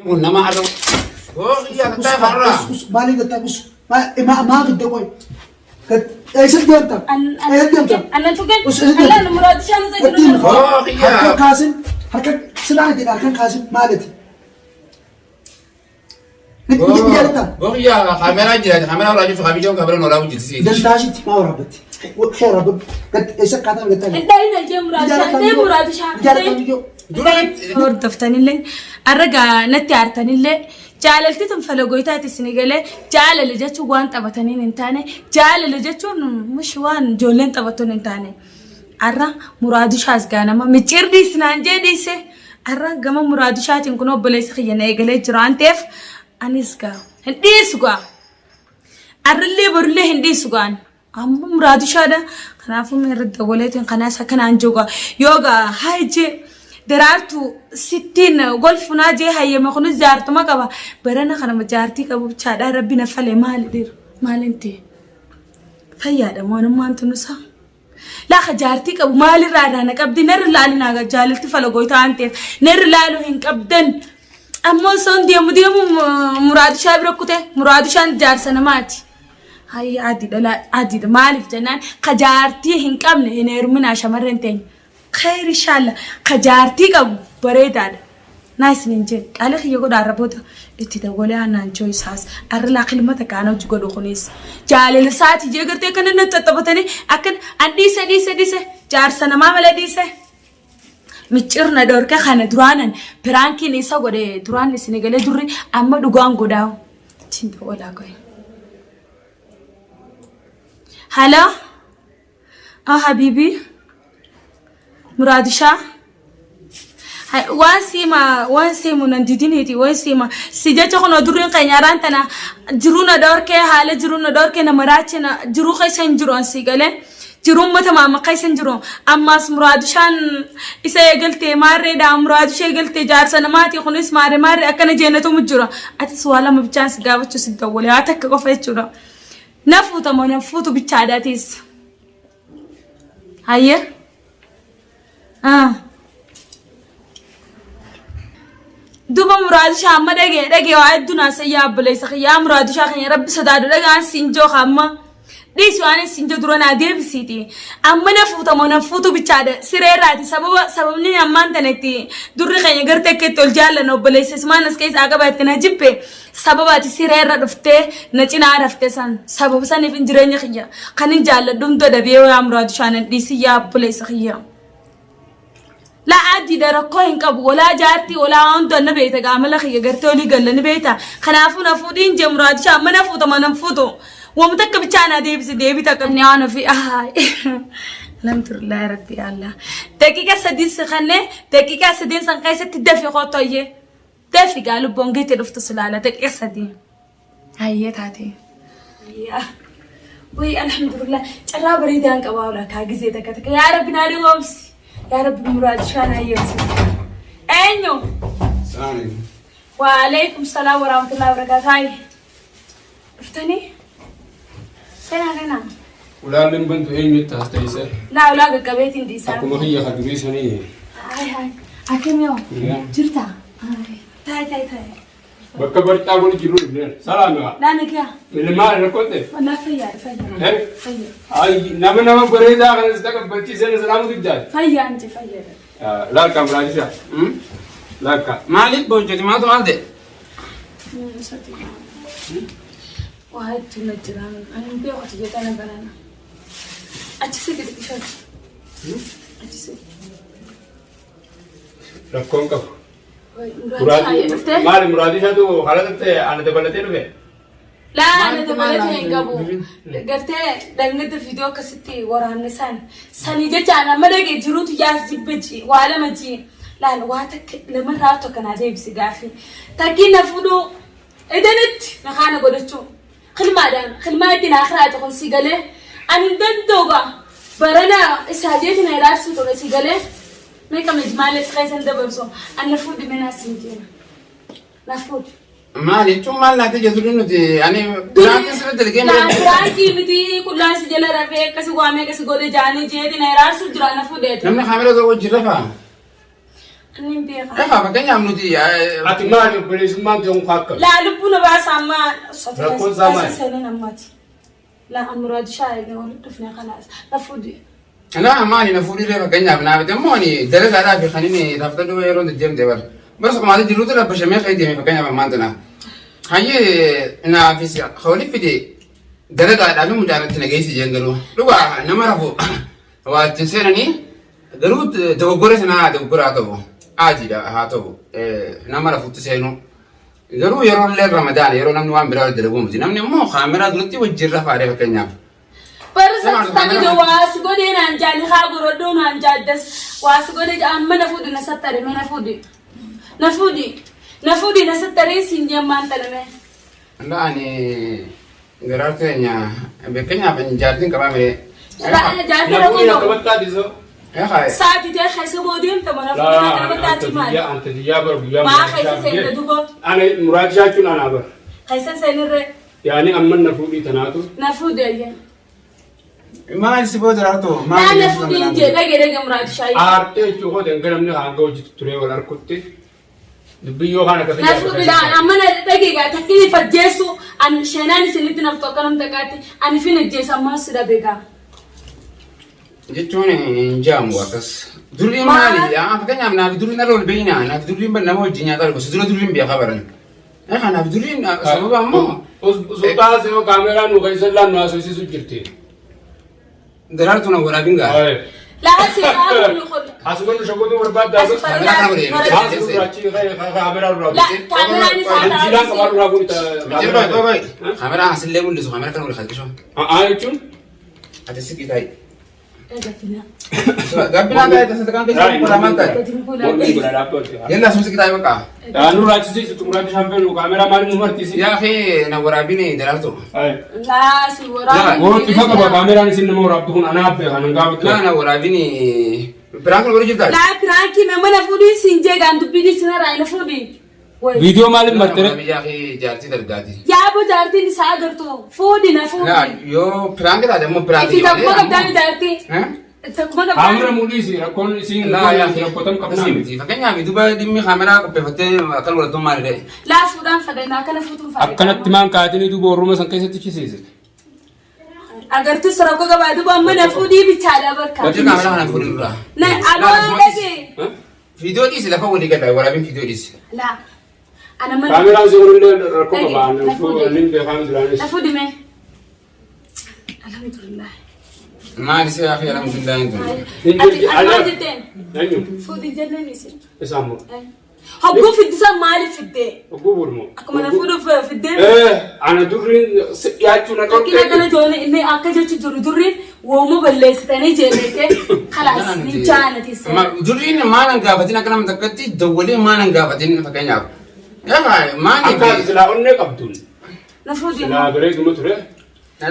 Kun nama har'a. Hoo kiyya kattaa farra. Us maaliif gattaa us maa fidde qoy. Eessa deemta? Eessa deemta? Annan tuqe. Us eessa deemta? Allaan muraadishaan isa jiru. Ittiin Hoo kiyya. harka kaasin harka silaan jedha harka kaasin maaliti? Ni jaalatta? Hoo kiyya kaameraa jira kaameraa olaa jirtu kaamijoon kaameraa olaa hojjetti. Dantaashitti maa waraabatti? Kee waraabatti. Eessa akkaataa gattaa? Hin ajee muraadishaan. Hin muraadishaan. Jaalatta miyyoo. Dura Hordoftanillee arragaa natti aartanillee jaalalti tun falagoytaati isin galee jaalala jechuun waan taphataniin hin taane jaalala jechuun mushi waan ijoolleen taphattuun hin taane. Arra muraadishaas gaanama micciir dhiisnaan jee dhiise. Arra gama muraadishaatiin kun obboleessa kiyya na eegalee jira waan ta'eef anis gaa hin dhiisu gaa. Arrillee borullee hin dhiisu gaan. Amma muraadishaadha. Kanaafuu meerra dawwaleetiin kanaas akkanaan jiru yoo gaa hayi jee daraartu sittiin golfunaa jee hayyame kunis jaartuma qaba. Barana kanama jaartii qabu bichaadha rabbi na fale maali dhiir maalin ta'e. Fayyaadha moonummaan tunusaa. Lafa jaartii qabu maalirraa irraa na qabdi narri laalinaa jaalalti falagoota waan ta'eef narri laaluu hin qabdan. Ammoo osoo hin deemu deemu muraadishaa bira kute muraadishaan jaarsa namaati. Hayya adiidha laa adiidha maaliif jennaan ka jaartii hin qabne hin heeruminaa shamarreen teenya. Khayr inshallah ka jaartii qabu bareedaadha. Naa isin hin jenne qaalii kiyya godha arra booda itti dawwalee aanaan joo isaas arra laa kilma takka ana hojii godhu kunis jaalala isaati jee gartee akkana na tattaphatanii akkan an dhiise dhiise dhiise jaarsa namaa malee dhiise. Micciir na dhorke kana duraanan piraankiin isa godhe duraan isin galee durri amma dhugaan godhaa. Ittiin dawwalaa goe. Haloo. Ah habibi. Muraadishaa. Waan siima waan siimu nan didiniiti waan siima si jecha kun durriin keenya araan tana jiruu na dhorkee haala jiruu na dhorkee na maraache na jiruu keessa hin jiru an sii galee jiruu ummata maama keessa hin jiru ammaas muraadishaan isa eegaltee maarreedha muraadishee eegaltee jaarsa namaati kunis maarree maarree akkana jeenatumu jira atis waa lama bichaan si gaafachuu si dawwale haa takka qofa jechuudha na fuuta moo na fuutu bichaadha atis hayyee. Ah. Duba muraadishaa amma dhagee dhagee waa hedduu naasayyaa obboleessa kiyyaa muraadishaa keenya rabbi sodaadhu dhagaan siin jooka amma dhiisi waan siin joo dura naa deebisiiti amma na fuuta moo na fuutu bichaadha sireerraati sababa sababni ammaan tana itti durri keenya gartee akka itti ol jaallan obboleessa ismaan as keessaa qaba itti na jibbe sababa ati sireerra dhuftee na cinaa rafte san sababa saniif hin jireenya kiyya kan hin jaalladhu hunda dhabee yaa muraadishaa nan dhiisi yaa obboleessa kiyya. Laa adiidha rakkoo hin qabu walaa jaartii walaa hunda na beekta gaamala kiyya gartee olii galla ni beekta kanaafuu na fuudhiin jee muraadishaa amma na fuuta ma nan fuutu wama takka bichaa naa deebise deebii takka ni waan ofii alhamdulillahi rabbi allah daqiiqa sadiin si kannee daqiiqaa sadiin san keessatti dafi kootu ayyee dafi gaa lubboon geete dhuftu silaala daqiiqa sadiin. Hayyee taate. Yaa. Wayii alhamdulillah carraa bareedaan qabaa ola kaa gizee takka takka yaa rabbi naa dhugoomsi. Yaa rabbi muraad shaan hayyamsi. Eenyu? Waalaikum salaam warahmatullahi wabarakatuh. Hayi. Dhuftanii? Seenaa seenaa. Ulaalleen bantu eenyutti as teessee? Laa ulaa qaqqabeetiin dhiisaa. Akkuma kiyya ka durii sanii. Hayi hayi. Akkam yoo? Jirtaa? Taa'e taa'e taa'e. Bakka barcaa kun jiru dhufneera. Salaam yaa. Laa nagaa. Ilmaa rakkoon ta'e. Walaa fayyaa fayyaa. Eh? Fayyaa. Ay, nama nama bareedaa kana si taqabbachiiseen islaamu diddaati. Fayyaa anti fayyaa. Laakka muraasisa. Laakka. Maaliif boonchoti maaltu maal ta'e? Waa hedduu na jira. Ani beeku jedhana barana. Achi siqi xiqqishaati. Achi siqi. Rakkoon qabu. Maali muraadii isaatu haala ta'e ana dabalatee dhufe? Laa ana dabalatee hin qabu. Gartee dhangada viidiyoo akkasitti waraabne san. Sanii jecha ana amma dhagee jiruutu yaas jibbe ji waa lama ji. Laal waa takka lamarraa tokko naa deebisi gaaffii. Takkiin na fuudhuu edanitti na kaana godhachuu. Kilmaadhaan kilmaa ittiin akiraati kun si galee ani hin danda'u gaa. Barana isaa jeeti na ilaalchuu ture si galee. Meeqa mijmaalee si keessa hin dabarsu. Ani na fuudhi mee naa siin jeena. Na fuudhi. Maal jechuun maal naatti jettu nuti ani piraankii sirriitti dalgee Laa piraankii miti qullaa si jala rafee akkasi waa meeqa si godhe jaanii jeeti na iraarsuu jira na fuudheeti. Namni kaamera tokko wajjin rafaa. Inni hin beeka. Egaa fakkeenyaaf nuti Ati maali obboleessummaan kee kun akkami? Laa lubbuu na baasa amma. Rakkoon isaa maali? Seeneen ammaati. Laa amuraad shaayee walitti dhufne kalaas. Na fuudhi. Laa maali na fuudhirree fakkeenyaaf naa bite immoo ani dalagaadhaa fi kan inni taafta duba yeroo deddeemte bara. Bara soqomaatii jiruutu rabbashamee ka'ee deeme fakkeenyaaf ammaan tana. Hayyee naafis hawli fide dalagaadhaa fi mucaan itti nageessi jeen garuu. Dhugaa nama rafu waa ittiin seenanii garuu dogoggora sanaa dogoggora haa ta'u. Ajiidha haa ta'u nama rafutti seenuu. Garuu yeroo illee ramadaana yeroo namni waan biraa dalaguu miti. Namni immoo kaameraa duratti wajjin rafaadhe fakkeenyaaf. Barsa taphite waas godhee naan jaali haa gorodhoo naan jaaddas waas godhee amma na fuudhi na sattare mee na fuudhi na fuudhi na fuudhi na sattaree siin jemmaan taname. Anda ani garaa keenya fakkeenyaaf ani jaartiin qabaa miree. Jaartii Na rakkoo fuudhi qabu. akka battaati soo. Eegaa Saati ta'e keessa boodeemta mana fuudhi akka battaati maali? Anta tiyyaa bara guyyaa Maa keessa seente duuba? Ani muraad jaachuun anaa bara. Keessa seenirree Yaani amma na fuudhii tanaatu. na fuudhi ayya. Maal si booda raatoo? Naa na fuudhi hin jee dhage dhage muraad shaayii. Aartee jechuu koo danga namni hanga hojjetu turee wal arkutti. Dubbii yoo kaan akka Na fuudhi laa amma na dhage gaa takkii fajjeessu an sheenaan isinitti naftu akka nam taqaatti ani fin ajjeesa ammaa si dhabe gaa. Jechuun hin jaamu akkas. Durriin maali? Fakkeenyaaf naaf durriin irra ol beeyna. Naaf durriin nama wajjin nyaata argu. Si dura durriin beekaa baran. Kanaaf durriin sababa ammoo Sultaan se'oo kaameeraa nu keessa illaan nu haasofsiisu jirti. daraartuu na waraabin gaa. Laa si haa kun kun. Asuma nu shakkootu barbaadda. As Kaameraa kana godhe. Haasuu duraachi kaameeraa duraa. La kaameraan isaa Jilaan qabaa duraa kun. Mijir baay baay. Kaameraa asillee mul'isu kaameraa kana wal kalqisoo. Haa jechuun. Ati siqii taa'i. Gabbinaa ta'e tasa kan keessa kun lamaan ta'e. Mormi godha dhaabbatu. Yalla sun siqii taa'i bakka. Nu raachisiisu xumuraatti shaanfeenu kaameeraa maaliif nu martisi? Yaa fi na waraabin daraartuu. Laa si waraabin. Woo ifa qaba kaameeraan isin nama waraabdu kun anaa beekan hin gaafatu. Laa na waraabin biraan kun godhu jirtaa? Laa piraankii nama na fuudhi siin jeegaan dubbii dhiisina na fuudhi. Viidiyoo maaliif martire? Biyyaa fi jaartii dargaati. Yaaboo jaartiin isaa agartu fuudhi na Laa fuudhi. yoo piraanki taate immoo piraanki Ifi takkuma qabdaani jaartii. Takkuma Kaamera qabdaani. mul'isi rakkoon isiin Laa yaa rakkotam akkasii qabnaa. miti. Fakkeenyaaf duuba dhimmi kaameraa qopheeffattee akkan godhattu maali ta'e? Laa fuudhaan fadha akkana fuutuun fadha. Akkanatti maan kaatini duuba orma san keessatti chisiise. Agartus rakkoo qabaa duuba amma na fuudhii bichaadha bakka. Hojii kaameraa kana fuudhi dura. Na aboo dhagee. Viidiyoo dhiisi lafa walii gala waraabin viidiyoo dhiisi. Laa ana mana. Kaameraan si kunillee rakkoo qaba. Inni beekaan duraanis. Na fuudhi mee. Alhamdulillah. Maali si yaa fi alhamdulillah hin tun. Ati ati maal jetteen? Eenyu? Fuudhi jenneen isin. Isaan moo? Hogguu fiddisan maaliif fiddee? Hogguu fuudhu Akkuma na fuudhuuf fiddee. Ana durriin si dhiyaachuu na Fakkiin akkana ijoollee inni akka jechu jiru durriin wooma balleessitanii jeeqeetee kalaas ni jaalatis. Durriin maal hin gaafatin akka nama takkatti dawwalee maal hin gaafatin fakkeenyaaf. Yaa maali? Akka ati silaa onnee qabduun. Na fuudhi. Silaa bareeduma ture.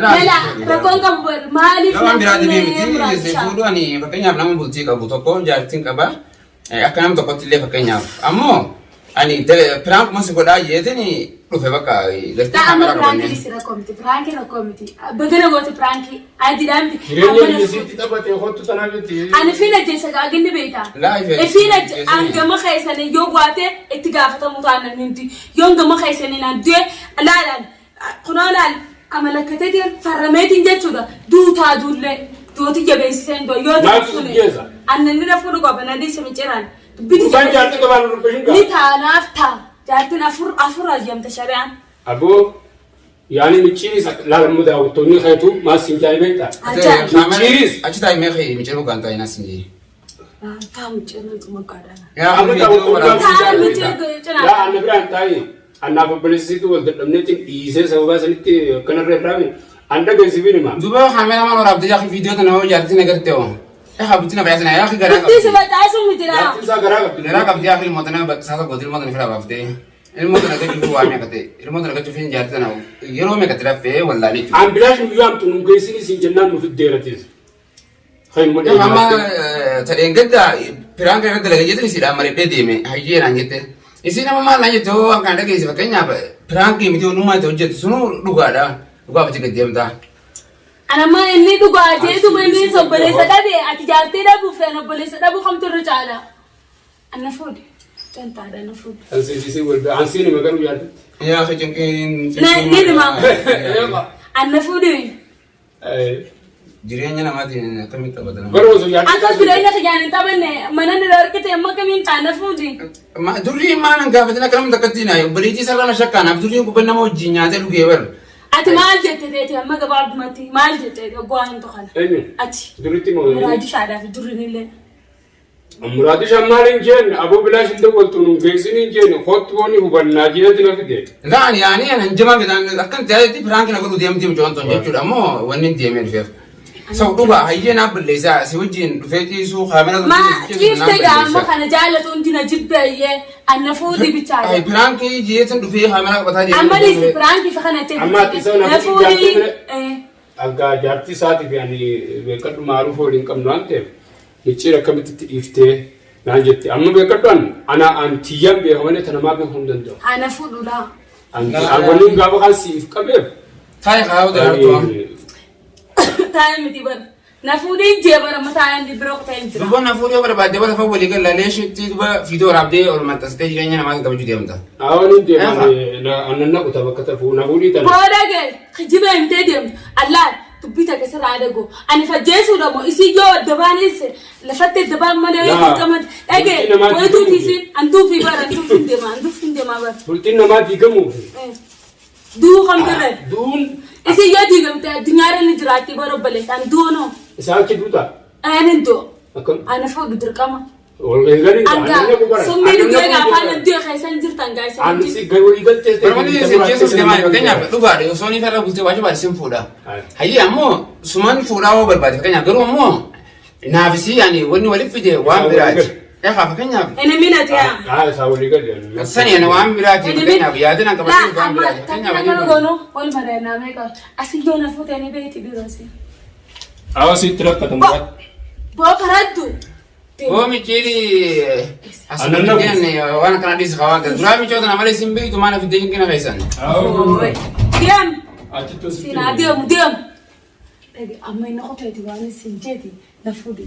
Lala rakkoon qabu maaliif Nama biraa dhibee miti. muraasha? Fuudhu ani fakkeenyaaf nama bultii qabu tokko jaartiin qaba. Akka nama tokkotti illee fakkeenyaaf. Ammoo ani piraank si godhaa jeetiin dhufe bakka gartee La amma kaameraa piraankii qabannee. si rakkoo miti piraankii rakkoo miti bagana goote piraankii adiidhaan miti. Jireenya biyya siitti taphatee kottu tanaaf jetti. Ani fiina jeessa gaaginni beektaa. Laa ife. Ifiin hangama keessanii yoo waate itti gaafatamu taanaan hundi yoo hangama keessanii naan du'e laalaan kunoo laal amalakkateetiin farrameetiin jechuudha duutaa duullee duuti jabeessiseen du'a yoo Maaltu si geessa? Annan na fuudhu qaba na dhiise miciraan dubbiti Gurbaan jaartii qabaan rubbishin ni qaba. taanaaf taa jaartiin afur afur hayyamta shari'aan. Aboo yaani micciiris laalmu daawwattoonni keetu maal siin jaali beektaa? Micciiris. Achi taa'ee meeqa micciiruu kan taa'e nas hin jee. Taa miciraan xumaqaadhaan. Yaa Amma viidiyoo waraabuu Taa jaalladha. micciiraan Yaa anna biraan taa'e annaaf obboleessitu wal dadhabneetiin dhiisee sababaa sanitti akkanarra irraa an dhageessifiin hima. Duuba kaameraa maal waraabdee yaa viidiyoo tana hoo jaartiin agartee hoo. Yaa bultii na fayyasina yaa garaa Bultii si qabdi. facaasu mitiraa. Jaartiin isaa garaa qabdi. Garaa qabdi yaa ilmoo tana saasa gooti ilmoo tana fira baaftee. Ilmoo tana gachuuf waa meeqa ta'e ilmoo tana gachuuf hin jaartii tana yeroo meeqa itti raffee wallaalee jechuudha. An bilaash guyyaa hamtu nu geessini siin jennaan nu fiddeeratis. Kan Yaa amma tadheen gadda piraan kana irratti dalagaa jettin isiidhaan mariidhee deeme hayyee naan jette. Isiin amma maal naan jette hoo waan kana dhageesse fakkeenyaaf piraankii miti onnummaa itti hojjettu sunuu dhugaadha. Dhugaaf achi gad deemta. Anamma inni dhugaa jeetuma inni obboleessa dhabe ati jaartee dhabuuf kan obboleessa dhabu kamtu irra caala. Anna fuudhi. Dantaadha na fuudhi. Ansiisii wal ansiin hima garuu yaadatti. Yaa akhi cinqiin. Ni dhima. Anna fuudhi. Jireenya namaatiin akkamitti taphatan? Garuu osoo yaadatti. Akka jireenya kiyyaan hin taphanne mana ni dhorkite amma akkamiin taana fuudhi. Durri maan hin gaafatin akka namni takkatti naa obboleettii sarara na shakkaanaaf durriin gubban nama wajjin nyaatee dhugee bar. Ati maal jette teeti amma gabaabdumatti maal jette oggaa hin tokkana. Eenyu? Ati. Duritti moo? Muraadi shaadhaa fi durriin illee. Muraadi shammaal hin jeen aboo bilaash hin dawwaltu nun geessin hin jeen kottu wani hubannaa jeeti na fide. Laan yaani an hanjamaa fedhaan akkan ta'etti piraanki na godhuu deemti mucoon tun jechuudha ammoo wanni hin deemee dhufeef. So dhugaa hayyee naaf balleessaa si wajjin dhufee ciisuu kaamera Ma ciifte gaa amma kana jaalatu hundi na jibbeeyyee anna fuudhi bichaadha. Piraankii jiyeetin dhufee kaamera qabataa deemee. Amma dhiisi piraankii fa kana ta'e. Amma ati isa na Na fuudhi fuudhi. jaartii Akka jaartii isaatii fi ani beekadhu maaruuf waliin qabnu waan ta'eef micciir akkamitti itti dhiiftee naan jette. Amma beekadhu an ana an tiyyaan beeka malee ta namaa beekuu hin danda'u. Ana fuudhu laa. An wanni gaafa kan siif qabeef. Taa'e kaa'uu daraartuu. Taa'ee miti bara. Na fuudhii jee bara amma taa'ee bira kutee hin jira. Duba na fuudhee barbaadde bara lafa walii galla leeshitti duba fiidoo waraabdee ol maxxansitee jireenya namaatiin taphachuu deemta. Awwan hin deeman annan naqu tapha akka tafu na fuudhii tana. Booda gee kijiba himtee deemtu. Allah dubbii takka sirraa dhagoo. Ani fajjeesuudha moo isii yoo adda baanis lafatti adda baan malee Laa, dirqamatti. Dhagee bultii namaa wayituu diigamuufi. tiisiin anduufii bara anduuf hin deema anduuf hin deema bara. Bultiin namaa diigamuuf. Du'uu kam dirree? Du'uun Isin yoo diigamte addunyaarra ni jiraatti bara obboleessa. Ani du'u noo. isaa achi duuta. Ani hin du'u. Akkam. Ani fuudhu dirqama. Wal hin galii. Anga summii dhugee gaafaan an du'e keessa hin jirtan gaa isin. Ani si walii galtee ta'e. Barumsi isin jechuun deemaa fakkeenyaaf dhugaadha osoo ni farra bultee waajjira isin fuudha. Hayyee ammoo suman fuudhaa yoo barbaade fakkeenyaaf garuu ammoo naafisii ani wanni waliif fide waan biraati. Egaa fakkeenyaaf Inni minati yaa. Haa isaa walii galee. sani ani waan biraati fakkeenyaaf yaadin an qabadhu waan biraati. Fakkeenyaaf akkana goonu wal mari'annaa meeqa asin yoo na fuute ni beekti dhiiroosi. Awa sitti rakkata muraati. Boo faraddu. Boo micciiri as waan akkana dhiisi kawaa gara duraa micoota nama malee isin beektu maal fiddee jinkina keessan. Deem. Achittuu sitti. Sinaa deemu deemu. Dhage amma inni qoteeti waan isin jeeti na fuudhi.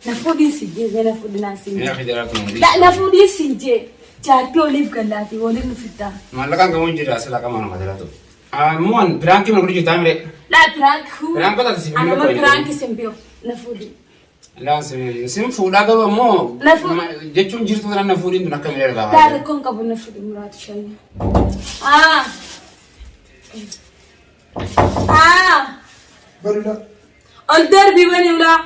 Na fuudhi si jee na fuudhi naan si Yaa jee. federaal kun La na fuudhi si jee. Jaartii oliif gallaati waliin nu fiddaa. Maallaqaan gamoo hin jira asirraa qaama nama jiraatu. Ammoo an piraankii mana godhu jirtaa mire. La piraank huu. Piraank qotaati si Anama piraank isin beeku na fuudhi. Laa sin fuudhaa garuu ammoo Na fuudhi. jechuun jirtu tanan na fuudhiin tun akka miidha Laa irraa. rakkoon qabu na fuudhi muraatu shanii. Ah. Ah. Balula. Ol darbii bani ulaa.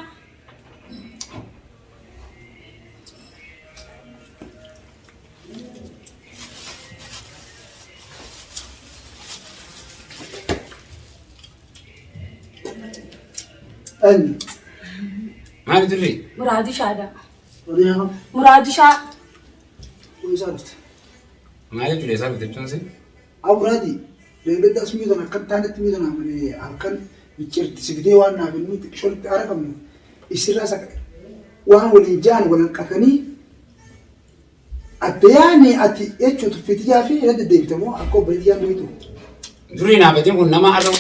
Eenyu? Maali turri? Muraadu shaadha. Walii haa Muraadu shaa. isaa dhufte. Maali jechuudha isaa dhufte jechuun si? Awuraati. Deeggardaas miidhan akka hin taanetti miidhan malee halkan micciirti si fidee waan naaf inni xiqqishoolitti aara qabnu isirraa waan waliin ja'an wal hanqatanii adda yaane ati jechuun tuffitiyyaa fi irra deddeebitamoo akka obboleettiyaan beektu. Durii naafatiin kun nama arra.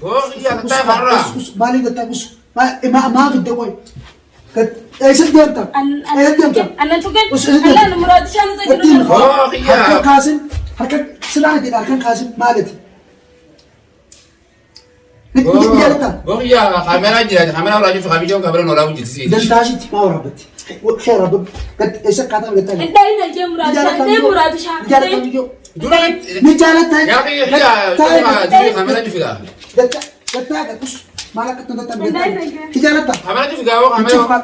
Hoo iyyaa kattaa farraa. Maaliif gattaa busu? Maa fidde qoy? Eessa deemta? Eessa deemta? Annan tuqeen. Us- eessa deemta? Allaan muraadu shaan isa Ittiin jiru. Hoo iyyaa. harka kaasin harka silaa jedha harka kaasin maaliti? Ni jaalatta? Hoo iyyaa kaameraa jiraate kaameraa olaa jirtu kaamijoon kaameraa olaa hojjetti. Dantaashitti maa waraabatti? Kee waraabatti? Eessa akkaataa gattaa? Hin jee muraadu shaan. Dhee muraadu shaan. Ni jaalatta miyyoo? Dura Ni jaalatta? yaa iyyaa durii kaameraa jiru. Gattaa gattaa gattus maal akka gattaa gattaa? Ni jaalatta? Kaameraa jiru gaawoo kaameraa.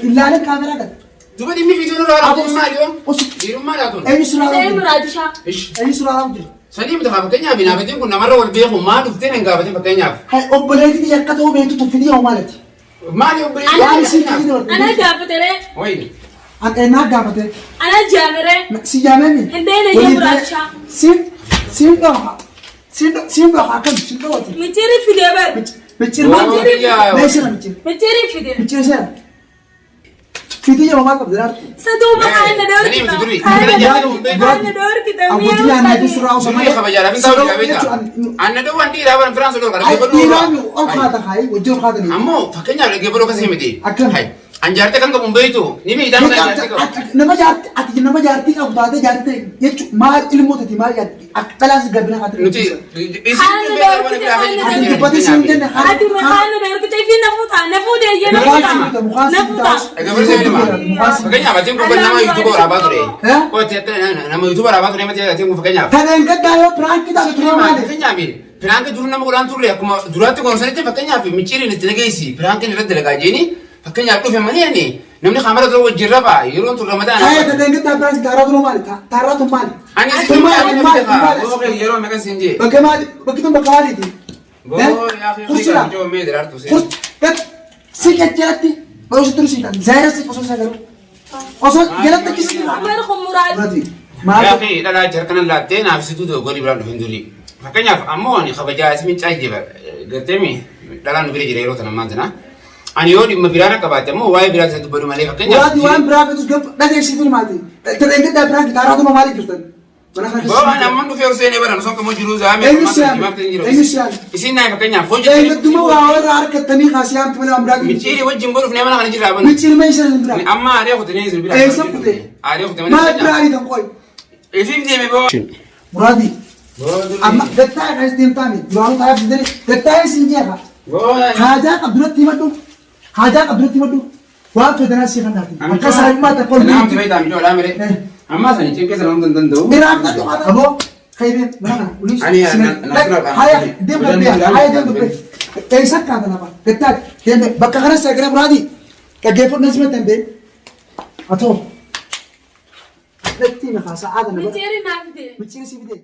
Ilaalee kaameraa gatta. Duba dhimmi viidiyoo irraa laatu maali yoo? Usu. Dhiirummaa laatuun. Eenyu siraa Dhee raawwatu? muraadu shaan. Ish. Eenyu siraa raawwatu? Sadii miti haa fakkeenyaaf naafatiin kun namarra wal beeku maal dhuftee hin gaafatin fakkeenyaaf. Hai obboleettii kiyya akka ta'u beektu tuffidii hoo maaliti? Maali Waan isin obboleettii? fidii Ana gaafateree. Wayi. An eenaa gaafate. Ana jaameree. Si jaamemi. Hin deene jee muraachaa. Siin siin dhoha. Siin siin dhoha akkam siin dhohati. Micciirri fidee bar. Micciir maal? Meeshaa micciir. Micciirri fidee. Micciir seera. Fidii yeroo maal qabdi laatu? Saduuba kaanna Sanii miti durii. dhoorkita. Kaanna dhoorkita. Abbootii yaannaa fi surraa osoo Durii kabajaadhaaf hin ta'u jira Anna dhawwan dhiiraa baran firaan sodoo kana Dhiiraan ol kaata kaayi wajjin ol kaatanii. Ammoo fakkeenyaaf dhaggeeffadhu akkasii miti. Akkam? Hai. An jaartii kan qabu hin beektu. Ni beektaa Ni kan jaartii qabda qabu. ati nama jaartii ati nama jaartii qabu taatee jaartii ta'e jechuun maal ilmoo tati maal yaaddi akka dhalaas gabina haati Nuti Haala dhorkite, haala Ati dubbatee siin jenne Ati maqaan nu dhorkite fi na fuuta na fuudhe eeyyee na fuuta na fuuta. Fakkeenyaaf atiin kun nama yuutuuba waraabaa ture. Qote nama yuutuuba waraabaa ture mati atiin kun fakkeenyaaf. Taneen gaddaa yoo piraankii taate ture maali? Fakkeenyaaf piraanki dur nama godhaan turre akkuma duraatti goonsanitti fakkeenyaaf micciiriin itti nageessi piraankiin irratti dalagaa jeeni fakkeenyaaf dhufe malee ani namni kaamera dura wajjin rafaa yeroon tun Haya ramadaana. taneen gaddaa piraankii taarraa ture maali? Taarraa tun maali? Ani Tun maali? Maali? Maali? yeroo meeqa siin jee. Bakka maali? Bakki tun bakka maaliiti? Boo yaa fi Kursiidha. mee daraartu seen. Kur gad si jalatti osoo turu si zaayirasi osoo isa garuu osoo jalatti akkasii jira. Umar khumuraat. Maali? Yaa fi dhalaa jarkanan laattee naaf situu dogoggorri biraan dhufin durii. Fakkeenyaaf ammoo ani kabajaa isin caayye garteemi dhalaan nu bira jira yeroo tana ammaan tana. Ani yoo dhimma biraa na qabaatte ammoo waa'ee biraa isa dubbadu malee fakkeenyaaf. Waati waan biraa fetus gab dhageessii filmaati. Taneen gaddaa piraankii taarraa tun maali jirtan? Mana kana Boo ani amman dhufee ol seenee baran osoo kamuu jiruu zaame. Eenyu si yaame? Eenyu si yaame? Isin naa fakkeenyaaf hojjetu. Eeggattuma waa warra harkattanii kaasee haamtu malee waan biraati. Micciiri wajjin boo dhufnee mana kana jirraa banu. Micciirma isa hin biraa. Amma aaree kutanii isin biraa. Eessa kutee? Aaree kutee malee. Maal biraa ariitan qoy? Ifiif deeme boo. Muraadii. Amma gattaa kaas deemtaami. Duraanuu taa'aa fidanii gattaa isin jeeqa. Boo. Haajaa qabduratti himadhu. Haajaa qabduratti himadhu. Waan fedhanaa si kannaati. Akka saayimmaa takka ol Naam tumee taa'am ijoolaa miree. Amma sani cinqee sana hin danda'u. Irraa fudhadhu haadha. Aboo kaybeen mana kana. Ulis. Ani na Haya deem darbee haya deem darbee. Eessa akkaata lafa gattaa deem bakka kana sagalee muraadii dhaggeeffadhu na simatan bee. Atoo. Natti maqaa sa'aa kana bara. Micciirri naaf fide. Micciirri si fide.